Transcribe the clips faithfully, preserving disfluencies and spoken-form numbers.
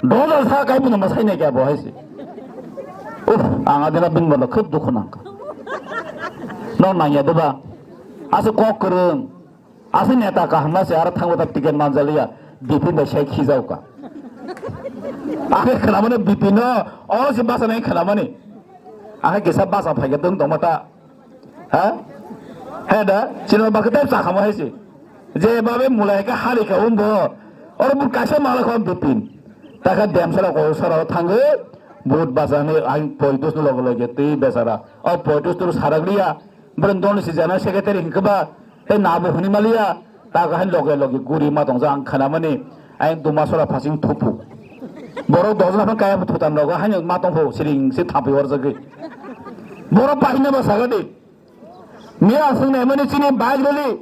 Doja sa kai bini masai nai kya bo hai se. Uff, ang adina bini bala khub dukhu nangkha. No nangya deba. Ase kok kwrwng. Ase neta kaham na se aro thangbo ta ticket manjaliya. Bipin bai sai khijao ka. Ake khwnamani Bipin no, oro se basa nai khwnamani. Ake kisa basa phaikhe dong tongma ta. Ha? He da, chini ba kwtai chakha mo hai se. Je babe mulai ka hari ka umbo. Oro bu kaisa mala khon Bipin. Taka dem sara ko sara thangwi. But basa ni ang poitus no logo loge twi besara. O poitus tu sarak liya. Bren don si jana secretary hinkhe ba. Te na bo huni maliya. Taka hai loge loge guri ma tongja ang khana mani. Ang duma sora phasing thupu. Borok dojna phan kaya thutan rogo hai ma tongpho siring se thapi orjagwi. Borok bahina ba sagadi. Miya aswk naimani chini bike rally,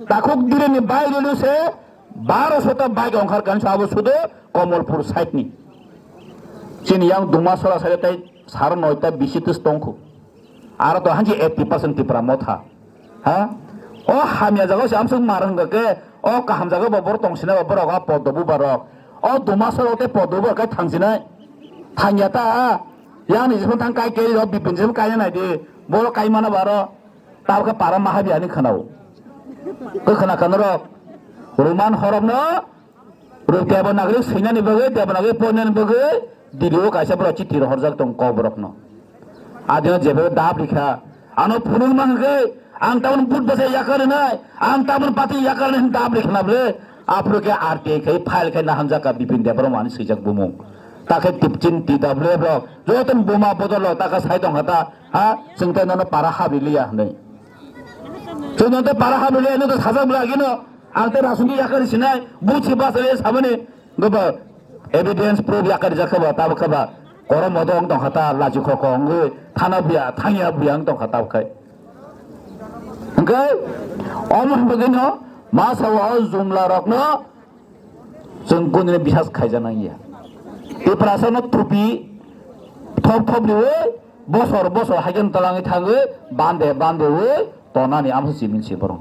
takhuk direni bike rally se baro sota bike ongkhar kan sabo sudo Komolpur side ni. Chini yang duma sora side tai saro noita bisi tis tongkhu. Aro to hanji eighty percent Tipra motha. Ha? O hamya jaga se amsuk mar hwnkha ke, o kaham jaga bo borok tongsina ba borok a poddo bubarok. O duma sora te poddo bubar kai thangsinai. Thangya ta. Yang ni jisung thang kai ke ro Bipin jisung kai na nai di. Borok kai mana baro. Tabukhe para mahabi ani khwnao. Khe khwna khwna rok. Roman horokno ro Devanagari swinani bagwi, Devanagari porinani bagwi Delhi o kaisa borok chiti rohorjak tong kok borokno. Adino jebe dab rikha. Ano phunuk mang khe ang tabun but basa yakar nai, ang tabun pati yakar nai dab rikha na ble. Aphuru khe R T I khai file khai na hamjak ka Bipin Debbarma ani swijak bumung. Ta khe tipchin T W F rok joto buma bodol rok ta khe sai tong kha ta, ha, chwng tei nono para habri liya hwnwi. Chwng nono tei para habri liya hwnwi sajak bwla agino, ang tei rasungni yakari sinai, buchi basa liya samani, goba evidence proof yakari jak khe ba, tabuk khe ba, korom modo wng tong kha ta, lachi khoko wngwi, thana buya, thangya buya wng tong kha tabuk khai. Hwnkhe, omo hwnba gino, masa o jumla rokno, Chwng kunini bisas khaijak nang ya. Tiprasa no tupi thop thop riwi bosor bosor haikhe twlangwi thangwi bande bande wi tonani amsa simin si borok.